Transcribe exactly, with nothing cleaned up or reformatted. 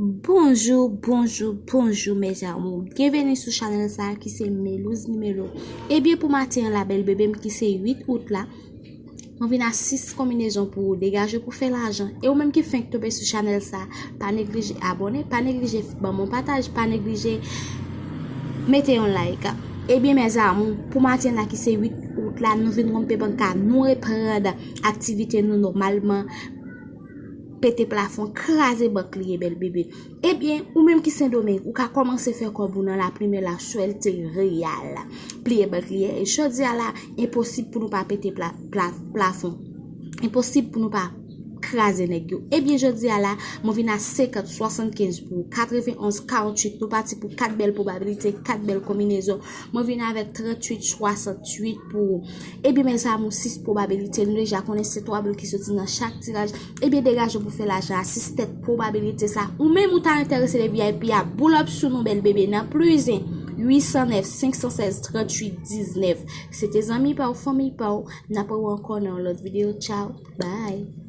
Bonjou, bonjou, bonjou mes amours. Byenveni sou chanèl sa a ki se Melouz Nimelo. Ebyen pou maten an la bèl bebe m ki se uit out la, mwen vin a sis konbinezon pou ou degaje pou fè lajan. E ou menm ki fenk tonbe sou chanèl sa a, pa neglije abòne, pa neglije ban m yon pataj, pa neglije mete yon like. Ebyen mes amours, pou maten an la ki se uit out la, nou vin ronpe bank la, nou reprann aktivite nou nòmalman. Pete plafon, kraze bank li ye bèl bebe. Ebyen, ou menm ki Sendomeng, ou ka kòmanse fè kòb ou nan laplimen la suerte real. Pliye bank li ye. E jodi a la, enposib pou nou pa pete pla, pla, plafon. Enposib pou nou pa kraze nèg yo. Ebyen jodi a la, mwen vin a senkant, swasannkenz pou katrevenonz, karanntuit, nou pati pou kat bèl pwobabilite, kat bèl konbinezon. Mwen vin avèk tranntuit, swasanntuit pou ou. Ebyen mes amours, sis pwobabilite, nou deja konnen se twa boul ki soti nan chak tiraj. Ebyen degaje pou fè lajan a sis tèt pwobabilite sa. Ou menm ou ta enterese de V I P a, boul up sou nou bèl bebe nan plizen uit san nèf, senk san sèz, tranntuit, diznèf. Se te zanmi pa w, fanmi pa w. N ap wè w ankò nan yon lòt videyo. Tchao. Bye.